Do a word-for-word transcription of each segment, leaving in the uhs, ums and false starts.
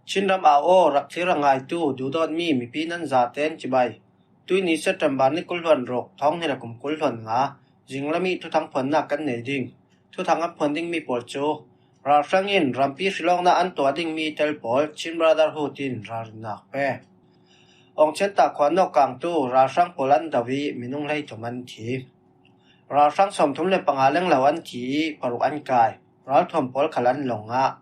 Chin ram au aw rak thlir a ngaitu duhdawtmi mipi nan zaten cibai. Tuini September ni kul hluan ruk, thawng hnih le kum kul hluan nga, zinglam i thuthang phuannak kan nei ding. Thuthang an phuan dingmi pawl cu ralhrang in rampi hrilawknak an tuah dingmi tel pawl Chin Brotherhood in ralrinnak pe. Awngchen ta khua nawk kangtu ralhrang pawl an do i minung hleithum an thi. Ralhrang sawmthum le panga lenglo an thi i paruk an kai. Ralthuam pawl khal an lawng ngah.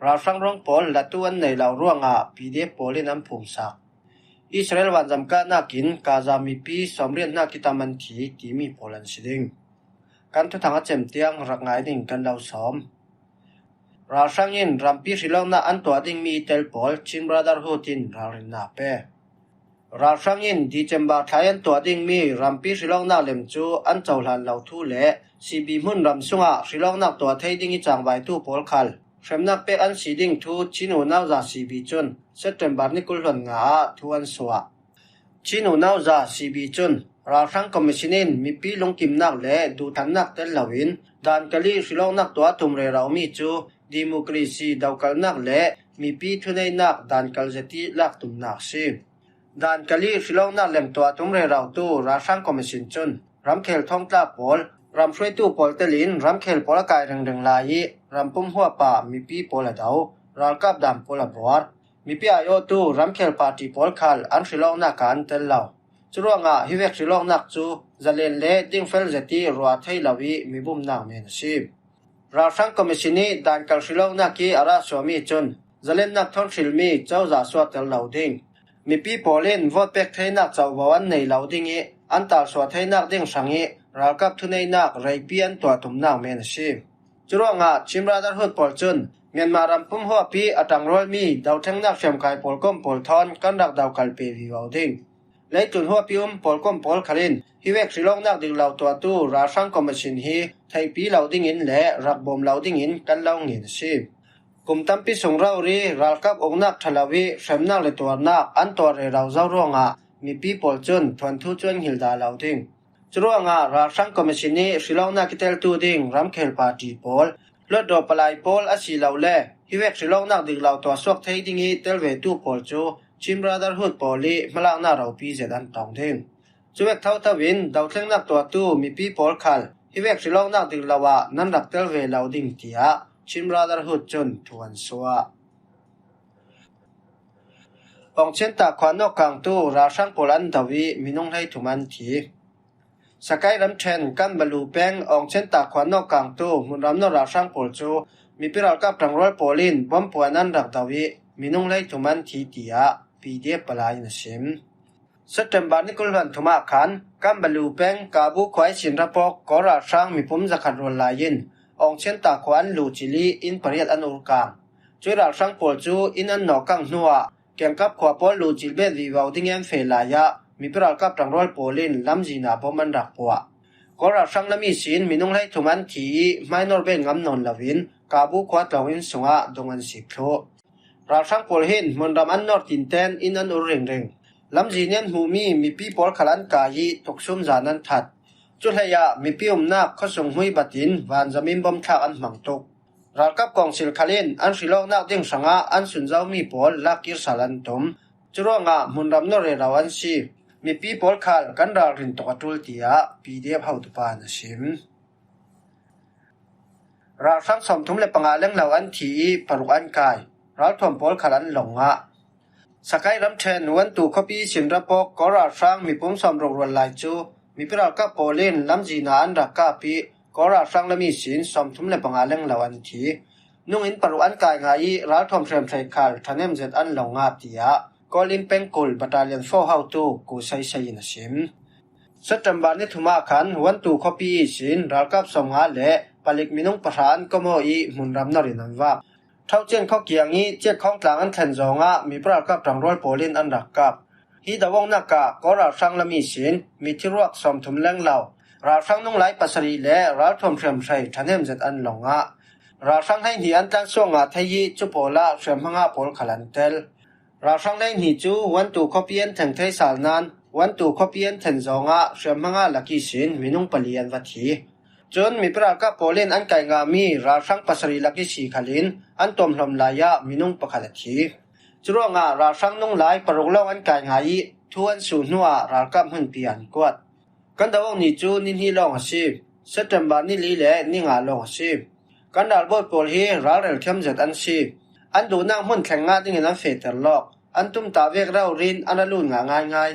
Ralhrang ruang pawl latu an nei lo ruangah P D F pawl in an phumsak. Israel vanzam kahnak in Gaza mipi sawmriat hnak kitam an thi timi pawl an si ding. Kan thuthang a cem tiang rak ngai ding kan lo sawm. Ralhrang in rampi hrilawknak an tuah dingmi tel pawl Chin Brotherhood in ralrinnak pe. Ralhrang in December thla i an tuah dingmi rampi hrilawknak lem cu an cohlan lo thu le C B hmun ram sungah hrilawknak tuah thei ding i cangvaitu pawl khal hremnak pek an si ding thu Chin unauza C B cun September ni kul hluan nga ah thu an suah. Chin unauza C B cun ralhrang commission in mipi lungkimnak le duhthannak tel loin dankal i hrilawknak tuah tum rero mi cu democracy dokalnak le mipi thuneihnak dankal zet i laktumnak a si. Dankal i hrilawknak lem tuah tum rero tu ralhrang commission cun ramkhel thawngtlak pawl, ramhruaitu pawl telin ramkhel pawl a kai ringring lai i rampum huapa mipi pawl a do, ralkap dam pawl a buar. Mipi aiawhtu ramkhel party pawl khal an hrilawknak ah an tel lo. Curuangah hi vek hrilawknak cu zalen le dingfel zet i ruah thei lo i mibumnak men a si. Ralhrang commission i dankal hrilawknak i a rah suahmi cun zalennak thawn hrilmi cozah suahter lo ding. Mipi pawl in vote pek theinak covo an nei lo ding i an talsuah theinak ding hrang i ralkap thuneihnak reipi an tuah tumnak men a si. Curuangah Chin Brotherhood pawl cun Myanmar rampum huapi a ṭangrualmi dothlengnak hriamkai pawlkom pawl thawn kan rak dokal pe vivo ding. Leitlun huapi um pawlkom pawl khal in hi vek hrilawknak dik lo tuahtu ralhrang commission hi theihpi lo dingin le rak bawm lo dingin kan lo ngen a si. Kum tampi sung rori ralkap uknak ṭha lo i hremnak le tuarnak an tuah rero zo ruangah mipi pawl cun thuanthu cu an hngilh dah lo ding. Curuangah ralhrang commission i hrilawknak i teltu ding ramkhel party pawl, hluttaw palai pawl a si lo le hi vek hrilawknak dik lo tuah suak thei ding i tel vetu pawl cu Chin Brotherhood pawl i hmalaknak ropi zet an tong ding. Cuvek thotho in dothlengnak tuahtu mipi pawl khal hi vek hrilawknak dik lo ah nan rak tel ve lo ding, tiah Chin Brotherhood cun thu an suah. Awngchen ta khua nawk kangtu ralhrang pawl an do i minung hleithum an thi. Sakai ramṭhen Kanbalu peng Awngchen ta khua nawk kangtu hmunram nawr ralhrang pawl cu mipi ralkap ṭangrual pawl in bomb puan an rak do i minung hleithum an thi, tiah P D F palai in a sim. September ni kul hluan thum ah khan Kanbalu peng Kabu khua ihsin ra pawk Kawl ralhrang mipum zakhat rual lai in Awngchen ta khua an luhcilh i inn pariat an ur kang. Cui ralhrang pawl cu inn an nawk kang hnuah Kengkap khua pawl luhcilh bet vivo ding i an feh lai ah mipi ralkap ṭangrual pawl in lamzin ah bomb an rak puah. Kawl ralhrang lam ihsin minung hleithum an thi i hmainor bet ngam nawn loin Kabu khua tlawng inn sungah dung an sik thluh. Ralhrang pawl hin hmunram an nawr tinten inn an ur ringring. Lamzin i an hmuhmi mipi pawl khal an kai i tuksum zan an that. Cuhleiah mipi umnak khuasung hmui batin vanzam in bomb thlak an hmang tuk. Ralkap kawngsil khal in an hrilawknak ding hrangah an sunzomi pawl lakkir sal an tum. Curuangah hmunram nawr rero an si. Mipi pawl khal kan ralrin tuk a ṭul, tiah P D F hotupa in a sim. Ralhrang sawmthum le panga lenglo an thi i paruk an kai. Ralthuam pawl khal an lawng ngah. Sakai ramṭhen Wantu khuapi ihsin ra pawk Kawl ralhrang mipum sawmruk rual lai cu mipi ralkap pawl in lamzin ah an rak kap i Kawl ralhrang lam ihsin sawmthum le panga lenglo an thi. Nung in paruk an kai ngah i ralthuam hriamhrei khal ṭhahnem zet an lawng ngah, tiah Kawl inn pengkul Battalion four hotu Ku Sei Sei in a sim. September ni thum ah khan Wantu khuapi ihsin ralkap sawmnga le palik minung pahra an komaw i hmunram nawr in an vak. Thocian khua kiang i Ciatkhawng tlang an thlen zawngah mipi ralkap ṭangrual pawl in an rak kap. Hi do awknak ah Kawl ralhrang lam ihsin mithi ruak sawmthum lenglo, ralhrang nunglai pasarih le ralthuam hriamhrei ṭhahnem zet an lawng ngah. Ralhrang hleihnih an tlangsuak ngah thei i cu pawl ah hriamhma ngah pawl khal an tel. Ralhrang hleihnih cu Wantu khuapi an theng thei sal nain Wantu khuapi an thlen zawngah hriamhma ngah lak ihsin minung pali an va thi. Cun mipi ralkap pawl in an kai ngahmi ralhrang pasarih lak ihsi khalin an tuamhlawm lai ah minung pakhat a thi. Curuangah ralhrang nung lai paruk lawng an kai ngah ih thu an suh hnuah ralkap hmunpi an kuat. Kan do awk ni cu ni hnih lawng a si. September ni li le ni nga lawng a si. Kan ralbawi pawl hi ralrel thiam zet an si. An duhnak hmun thleng ngah dingin an fehter lawk. An tumtah vek raurin an ra lut ngah ngaingai.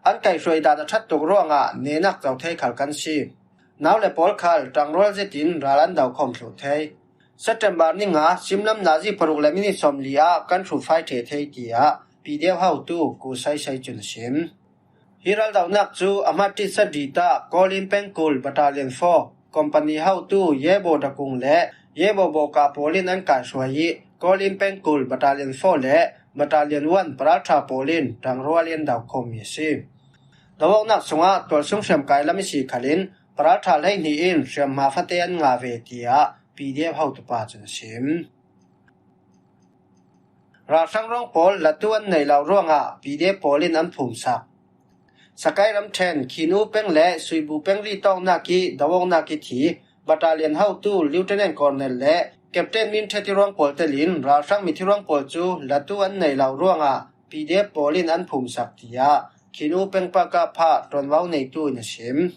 An kaihhruai dan a ṭhat tuk ruangah nehnak co thei khal kan si. Nau le pawl khal ṭangrual zetin ral an daukhawm thluh thei. September ni nga simlam nazi paruk le minit sawmli ah kan hrufai ṭheh thei, tiah P D F hotu Ku Sai Sai cun a sim. Hi raldohnak cu a hmat ṭitsa ṭit ah Kawlin pengkul Battalion four company hotu Yebo Dakung le Yebo Bawka pawl in an kaihruai ih Kawlin pengkul Battalion four le Battalion one paralṭha pawl in ṭangrual in an daukhawmmi a si. Doawknak sungah tualsung hriamkai lam ihsi khalin paralṭha hleihnih in hriamhma fate an ngah ve, tiah P D F hotupa cun a sim. Ralhrang ruang pawl latu an neih lo ruangah P D F pawl in an phumsak. Sakai ramṭhen Khinu peng le Suibu peng ri tawngnak ih doawknak ih thi Battalion hotu Lieutenant Colonel le Captain Min Ṭhet ih ruang pawl telin ralhrang mithi ruang pawl cu latu an neih lo ruangah P D F pawl in an phumsak, tiah Khinu peng pakapha ṭuanvo neitu in a sim.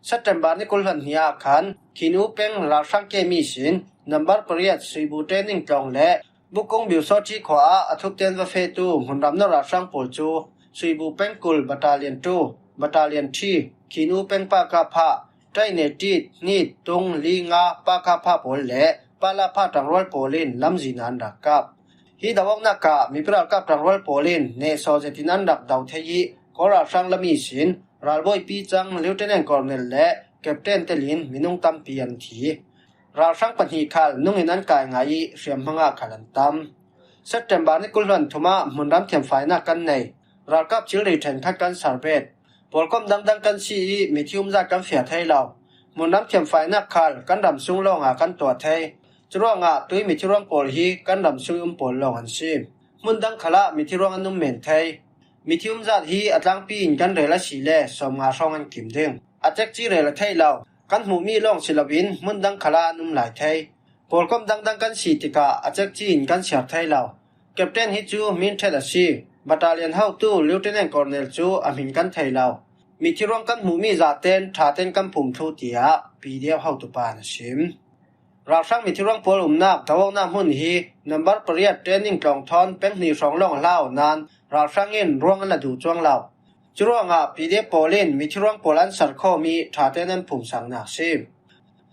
September ni kul hluan hnih ah khan Khinu peng ralhrang kem ihsin number pariat Suibu training tlawng le Bukung Biusawṭhi khua ah a thupten va fehtu hmunram no ralhrang pawl cu Suibu pengkul Battalion two, Battalion three, Khinu peng pakapha, Taine Tit, Hnit, Tung, Li, Nga pakapha pawl le Palapha ṭangrual pawl in lamzin ah an rak kap. Hi doawknak ah mipi ralkap ṭangrual pawl in nehsawh zetin an rak do thei ih Kawl ralhrang lam ihsin ralbawipi cang Lieutenant Colonel le Captain telin minung tampi an thi. Ralhrang pahnih khal nungin an kai ngah ih hriamhma ngah khal an tam. September ni kul hluan thum ah hmunram thiamfainak kan nei. Ralkap thilri ṭhenkhat kan sarbet. Pawlkomh dangdang kan si ih mithi umzat kan fiah thei lo. Hmunram thiamfainak khal kan ram sung lawngah kan tuah thei. Curuangah tui mithi ruang pawl hi kan ram sung ih um pawl lawng an si. Hmun dang khalah mithi ruang an um men thei. Mithi umzat hi a tlangpi in kan rel asile sawmnga hrawng an kim ding. A cekci rel a theih lo. Kan hmuhmi lawng si loin hmun dang khalah an um lai thei. Pawlkomh dangdang kan si tikah a cekci in kan siar thei lo. Captain hi cu Min Ṭhet a si. Battalion hotu Lieutenant Colonel cu a hmin kan thei lo. Mithi ruang kan hmuhmi zaten ṭhaten kan phum thluh, tiah P D F hotupa in a sim. Ralhrang mithi ruang pawl umnak doawknak hmun hi number pariat training tlawng thawn peng hnih hrawng lawng a hlau nain ralhrang in ruang an la duh cuang lo. Curuangah P D F pawl in mithi ruang pawl an sarkhawm ih ṭhaten an phumsaknak a si.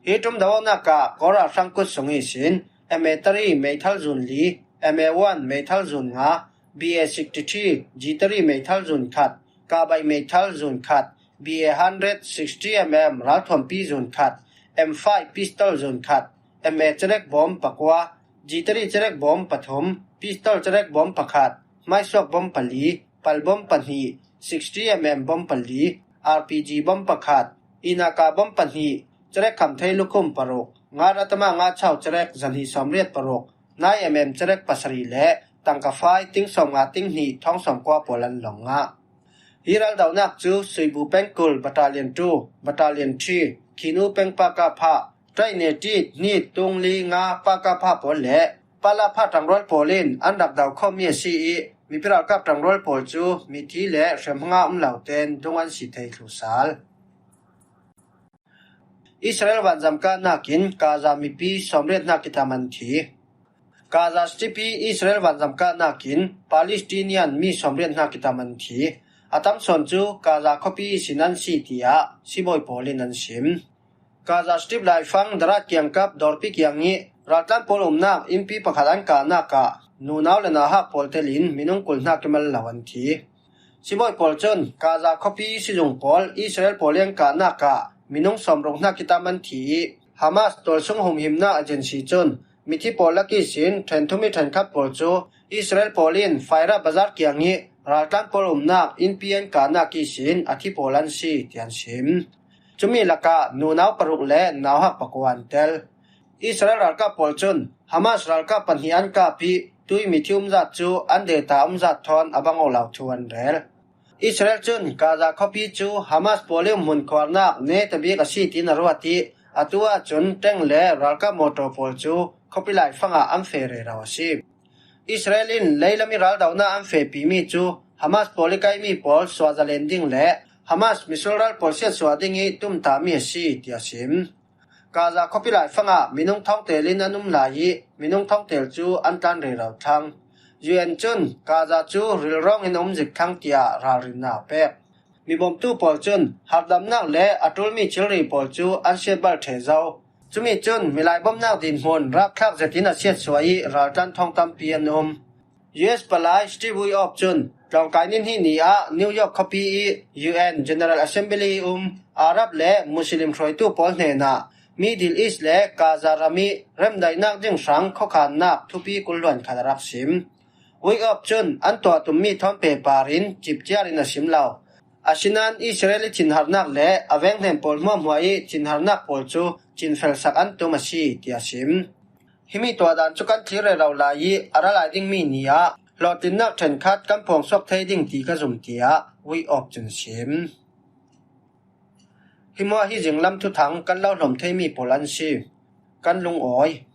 Hi ṭum doawknak ah Kawl ralhrang kut sung ihsin M A three meithal zun li, M A one meithal zun nga, B A sixty-three G three meithal zun khat, Kabai meithal zun khat, B A hundred sixty M M ralthuampi zun khat, M five pistol zun khat, M A cerek bawm pakua, G three cerek bawm pathum, pistol cerek bawm pakhat, hmaisuak bawm pali, pal bawm pahnih, sixty M M bawm pali, R P G bawm pakhat, inaka bawm pahnih, cerek khamthei lukhum paruk, nga ratama nga chau cerek zahnih sawmriat paruk, nine M M cerek pasarih le tangka fai ting sawmnga ting hnih thawng sawmkua pawl an lawng ngah. Hi raldohnak cu Suibu pengkul Battalion two, Battalion three, Khinu peng pakapha, Taine Tit, Hnit, Tung, Li, Nga pakapha pawl le Palapha ṭangrual pawl in an rak daukhawmmi a si ih mipi ralkap ṭangrual pawl cu mithi le hriamhma ngah um lo tein dung an si thei thluh sal. Israel vanzam kahnak in Gaza mipi sawmriat hna kitam an thi. Gaza Strip ih Israel vanzam kahnak in Palestinian mi sawmriat hna kitam an thi. A tam sawn cu Gaza khuapi ihsin an si, tiah sibawi pawl in an sim. Gaza Strip laifang Darat kiangkap dawrpi kiang ih raltlan pawl umnak innpi pakhat an kahnak ah nunau le nauhak pawl telin minung kul hna kimal lo an thi. Sibawi pawl cun Gaza khuapi sizung pawl Israel pawl ih an kahnak ah minung sawmruk hna kitam an thi ih Hamas tualsung humhimnak agency cun mithi pawl lak ihsin ṭhen thum ih ṭhenkhat pawl cu Israel pawl in Faira bazar kiang ih raltlan pawl umnak innpi an kahnak ihsin a thi pawl an si, tiah an sim. Cumi lakah nunau paruk le nauhak pakua an tel. Israel ralkap pawl cun Hamas ralkap pahnih an kap ih tui mithi umzat cu an data umzat thawn a bang awk lo thu an rel. Israel cun Gaza khuapi cu Hamas pawl ih umhmun khuarnak netabik a si tiin a ruat ih A tu ahcun tank le ralkap mawtaw pawl cu khuapi laifangah an feh rero a si. Israel in leilam i raldohnak an fehpimi cu Hamas pawl i kaimi pawl suahzalen ding le Hamas misual ral pawl siatsuah ding i tumtahmi a si, tiah a sim. Gaza khuapi laifangah minung thongtel in an um lai i minung thongtel cu an tlan rero thlang. U N cun Gaza cu rilrawng in a um zik thlang tiah ralrinnak a pek. Mibawmtu pawl cun harhdamnak le a ṭulmi thilri pawl cu an siatbal ṭheh zo. Cumi cun milai bawmhnak dinhmun rapthlak zetin a siatsuah i raltlan thawng tampi an um. U S palai Steve Witkoff cun tlawngkai ni hnih ni ah New York khuapi i U N General Assembly i um Arab le Muslim hruaitu pawl hnenah Middle East le Gaza ram i remdaihnak ding hrang khuakhannak thupi kul luan khat a rak sim. Witkoff cun an tuah tummi thawn pehpar in cipciar in a sim lo. Asinain Israel i thinharnak le a venghnen pawl hmuahhmuah i thinharnak pawl cu cinfelsak an tum a si, tiah a sim. Himi tuahdan cu kan thlir rero lai i a ra lai dingmi ni ah hlawhtlinnak ṭhenkhat kan phuangsuak thei ding ti ka zum, tiah Witkoff cun a sim. Hi hmuah hi zinglam thuthang kan lo hlawm theimi pawl an si. Kan lungawi.